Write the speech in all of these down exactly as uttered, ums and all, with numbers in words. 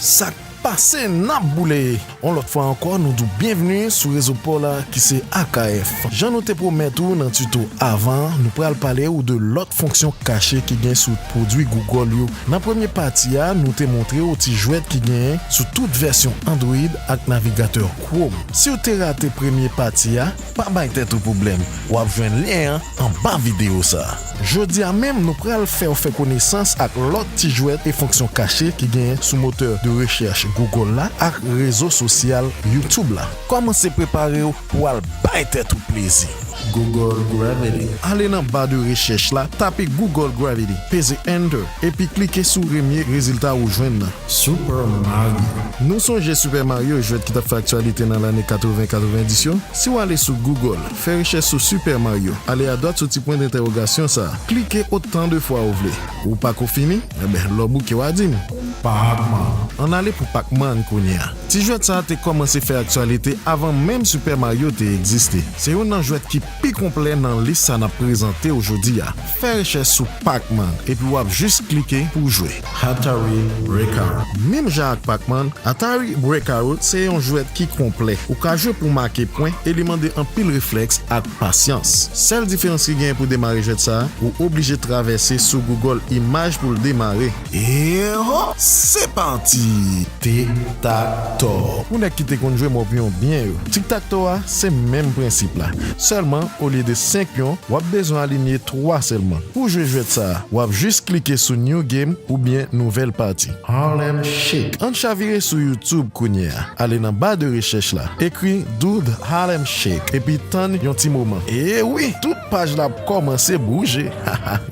Sa k pase n ap boule! Yon lòt fwa ankò, nou di w byenvni sou rezo pa w la ki se A K F. Jan nou te pwomèt ou nan tito avan, nou pral pale ou de lòt fonksyon kache ki gen sou pwodui Google yo. Nan premye pati a, nou te montre w ti jwèt ki genyen sou tout vèsyon Android ak navigatè Chrome. Si w te rate premye pati a, pa bay tèt ou pwoblèm, w ap jwenn lyen an anba videyo sa a. Jodi a menm, nou pral fè w fè konesans ak lòt ti jwèt e fonksyon kache ki genyen sou motè de rechèch Google la ak rezo sosyal YouTube la. Kòmanse prepare w pou w al bay tèt ou plezi. Google Gravity. Ale nan ba de rechèch la, tape Google Gravity, peze Enter, epi klike sou premye rezilta ou jwenn nan. Super Mario. Nou sonje Super Mario, jwèt ki t ap fè aktyalite nan lane katreven katrevenndis yo? Si w ale sou Google, fè rechèch sou Super Mario, ale adwat sou ti pwen dentèwogasyon sa a, klike otan de fwa ou vle. Ou pako fini? Enben, lè w bouke w a di m. Pac-Man. Ann ale pou Pac-Man kounye a. Ti jwèt sa a te kòmanse fè aktyalite avan menm Super Mario te egziste. Se youn nan jwèt ki pi konplè nan lis sa n ap prezante w jodi a. Fè rechèch sou Pac-Man epi w ap jis klike pou w jwe. Atari Breakout. Menm jan ak Pac-Man, Atari Breakout se yon jwèt ki konplè. Ou ka jwe pou make pwen e li mande anpil reflèks ak pasyans. Sèl diferans ki genyen pou demare jwèt sa a, ou oblije travèse sou Google Imaj pou l demare. E hop, se pati! Tic-tac-toe. Pou nèg ki te konn jwe mò pyon byen yo, tic-tac-toe a se menm prensip la. Sèlman, olye de senk pyon, w ap bezwen alinye twa sèlman. Pou jwe jwèt sa a, w ap jis klike sou New Game oubyen Nouvèl Pati. Harlem Shake. Ann chavire sou YouTube kounye a. Ale nan ba de rechèch la. Ekri Dude Harlem Shake epi tann yon ti moman. E wi, tout paj la ap kòmanse bouje.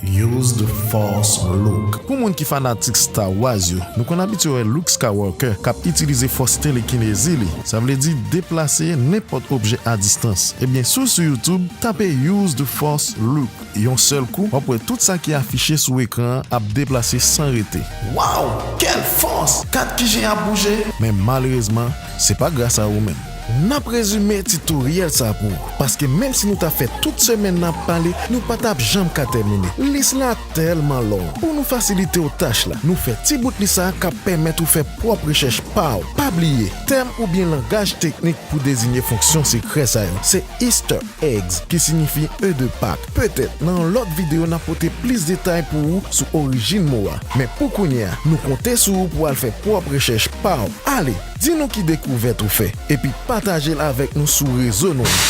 Use the Force Look. Pou moun ki fanatik Star Wars yo, nou konn abitye wè Luke Skywalker k ap itilize fòs telekinezi li. Sa vle di deplase nenpòt objè a distans. Ebyen, si w sou YouTube, tape Use the Force Look. Yon sèl kou, w ap wè tout sa ki afiche sou ekran an ap deplase san rete. Waw! Kèl fòs! Gad kijan y ap bouje! Men malerezman, se pa gras a ou menm. N ap rezime titoryèl sa pou ou, paske menm si nou ta fè tout semèn nan ap pale, nou pa t ap janm ka tèmine. Lis la tèlman long. Pou nou fasilite w tach la, nou fè ti bout lis sa a k ap pèmèt ou fè pwòp rechèch pa w. Pa bliye, tèm oubyen langaj teknik pou deziye fonksyon sekrè sa yo se Easter eggs, ki siyifi œuf de Pâques. Petèt, nan yon lòt videyo, n ap pote plis detay pou ou sou orijin mo a. Men pou kounye a, nou konte sou ou pou w al fè pwòp rechèch pa w. Ale, di nou ki dekouvèt ou fè, epi pataje l avèk nou sou rezo nou yo.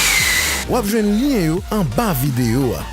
W ap jwenn lyen yo anba videyo a.